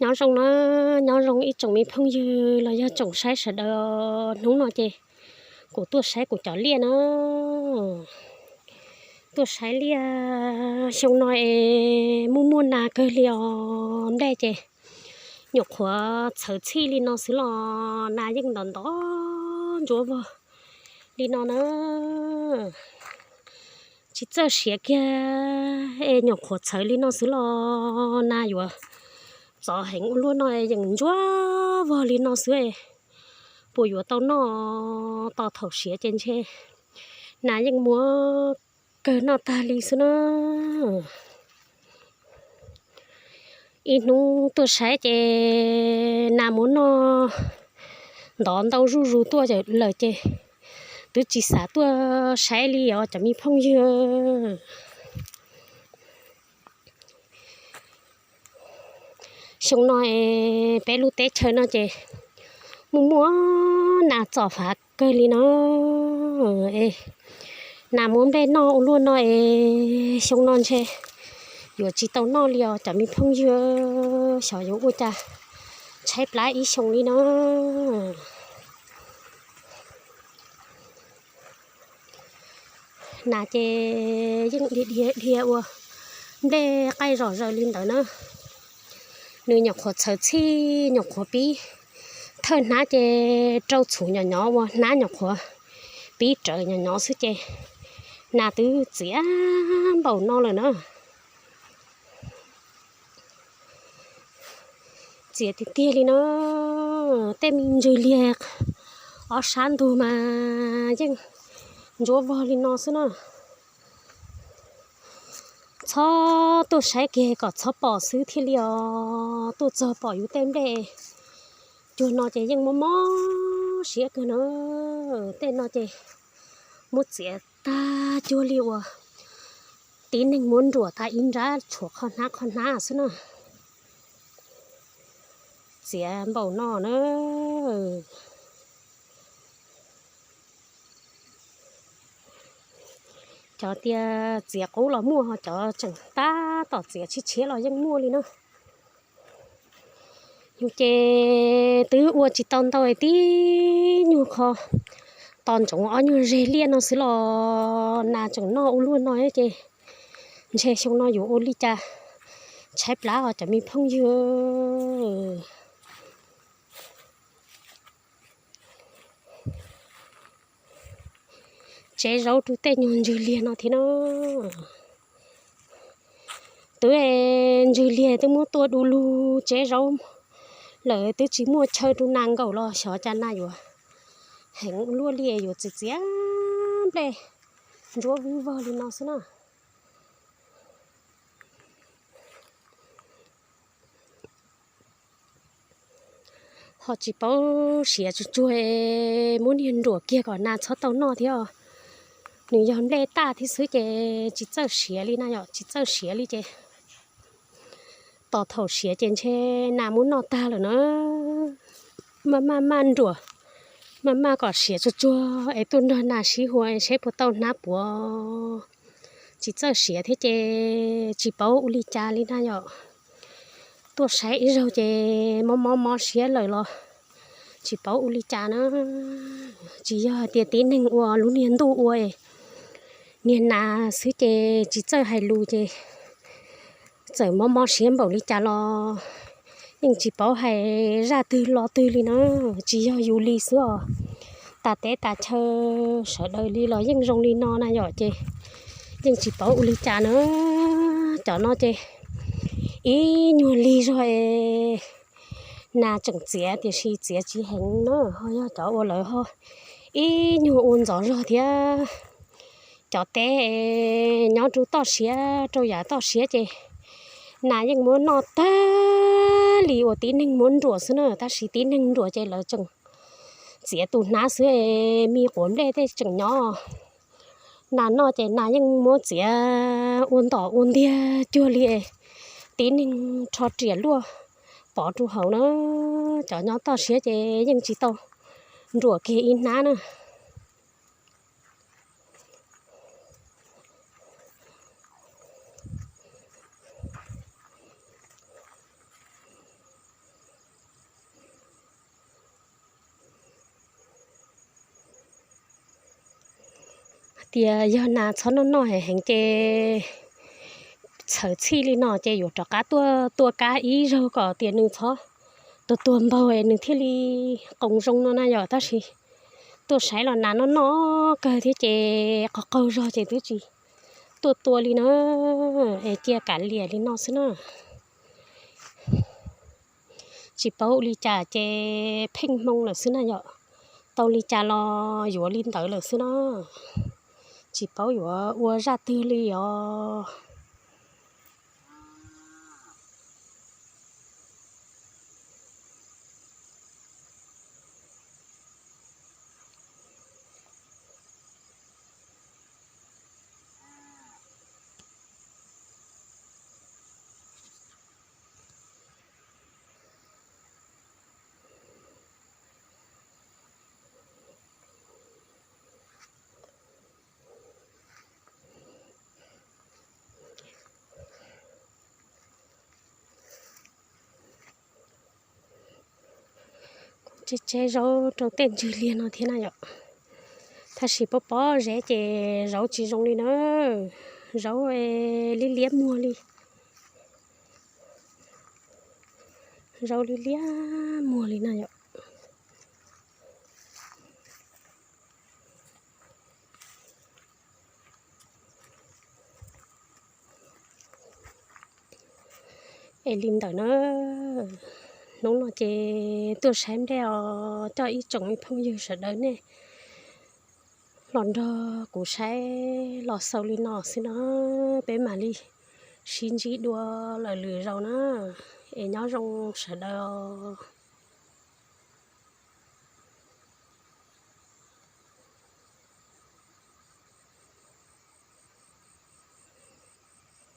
Nyob zoo na, nyob zoo ib tsoom me phooj ywg los yog tsoom saib sawv daws. Hnub no ces kuv tuaj saib kuv cov liaj na. Tuaj saib liaj, xyoo no es muaj muaj nas kawg li os. Nplej ces nyuam qhuav txhawv txhij li no xwb los nas yeej ntov ntov ntsuav vog li no na. Tsis txawj siav kiag es nyuam qhuav txhawv li no xwb los nas yuav txov heev ua luaj no es yeej ntsuav vog li no xwb. Puas yuav tau noj? Tos thaum siav ces ntshe nas yeej muab kawg noj tag li xwb na. Ib hnub tuaj saib ces nas muab noj ntov ntau zuj zus tuaj lawm ces twb tsis xav tuaj saib li os cov me phooj ywg. Xyoo no es peb lub teb chaws no ces muaj muaj nas txom fav kawg li no. Es nas muab nplej noj ua luaj no es xyoo no ntshe yuav tsis tau noj li os cov me phooj ywg. Xyov yuav ua cas tshaib plab ib xyoos li no. Nas ces yeej dhia dhia dhia ua nplej qaij zom zaws li ntawd na. Nws nyuam qhuav txhawv txhij nyuam qhuav pib thawj hnab ces rau txhuv nyom nyov ua hnab nyuam qhuav pib rawv nyom nyov xwb ces nas twb txiav npaum no lawm na. Txiav tiag tiag li na. Tej me ntsws liag ob sab ntug mas yeej ntsuav vog li no xwb na. Txhob tuaj saib kiag kom txhob pom xwb thiaj li os. Tuaj txog pom yus tej nplej cuag no ces yeej mob mob siab kawg na. Tej no ces muab txiav tag cuag li uas tib neeg muab nruam tas ib nrab tshuav qho hnab qho hnab xwb na. Txiav npaum no na. Cov tias txiav qub los muaj, ho cov tseem tab tom txiav tshiab tshiab los yeej muaj li na. Yus ces twb ua tsis tau ntau, tib nyuag qho tos ntsoov ob nyuag zeg liaj no xwb los nas tseem noj ua luaj no ces ntshe xyoo no yuav ua li cas tshaib plab os cov me phooj ywg. Tsev zaub rau tej nyuag ntsws liag no thiab na. Twb ntsws liag twb muab tua du lug tsev zaub lawm, twb tsis muaj chaw rau nas nkaum los xyov cas nas yuav heev luaj li, yuav txiav txiav nplej ntsuab vwb vog li no xwb na. Ho tsis paub siav tsuag tsuag, muab niag nruam kiag kom nas txhob tau noj thiab. Nws yog nplej taj thiab xwb ces tsis txawj siav li na yom, tsis txawj siav li ces tos thaum siav ces ntshe nas muab noj tag lawm na. Maj maj maj nruam, maj maj kom siav tsuag tsuag es tuaj nrog nas sib hu es seb puas tau hnab puav. Tsis txawj siav thiab ces tsis paub ua li cas li na yom. Tuaj saib ib zaug ces mob mob mob siab lawm los tsis paub ua li cas na. Tsis yog hais tias tib neeg ua lub niag ntuj ua niag nas xwb ces tsis txawj hais lus ces txawm mob mob siab npaum li cas los yeej tsis paub hais zaj twg lo twg li na. Tsis yog yus li xwb os, tas teb tas chaw sawv daws li los yeej zoo li no na yom, ces yeej tsis paub ua li cas na. Cov no ces ib nyuag lig zog es nas tseem txiav tiam sis txiav tsis heev na, ho yog cov uas lawv ho ib nyuag ua ntxov zog thiab. Cov teb nyob rau toj siab rau yav toj siab ces nas yeej muab noj tag li uas tib neeg muab nruam xwb na, tab sis tib neeg nruam ces lawv tseem txiav tus hnab xwb, me quav nplej tej tseem nyob. Nas noj ces nas yeej muab txiav ua ntom ua ntiag cuag li tib neeg rho riam luaj pov rau hauv na. Cov nyob toj siab ces yeej tsis tau nruam kiag ib hnab na. tias yog nas txhob noj noj heev heev ces txhawm txhij li no ces yuav rov qab tuaj tua kab ib zaug kom tias nws txhob tuag tuag npaug es nws thiaj li qoos zoo no na yom. Tab sis tuaj saib los nas noj noj kawg thiab ces qaug qaug zog ces twb tsis tuaj tua li na, es cia kav liam li no xwb na. Tsis paub ua li cas ces pheej hmoo lawm xwb na yom. Tau li cas los yuav li ntawd lawm xwb na. Tsis paub yuav ua zaj twg li os. Kuv tseb tseb zaub rau tej ntswg liag no thiab na yom. Tab sis pob pob zeb ces zaub tsis zoo li na. Zaub liab liab muag li. Zaub liab liab muag li na yom. Es li ntawd na, hnub no ces tuaj saib nplej os, coj ib tsoom me phooj ywg sawv daws nej los nrog kuv saib los xaus li no xwb na, peb mam li sib ntsib dua lawm lwm zaus na, es nyob zoo sawv daws os.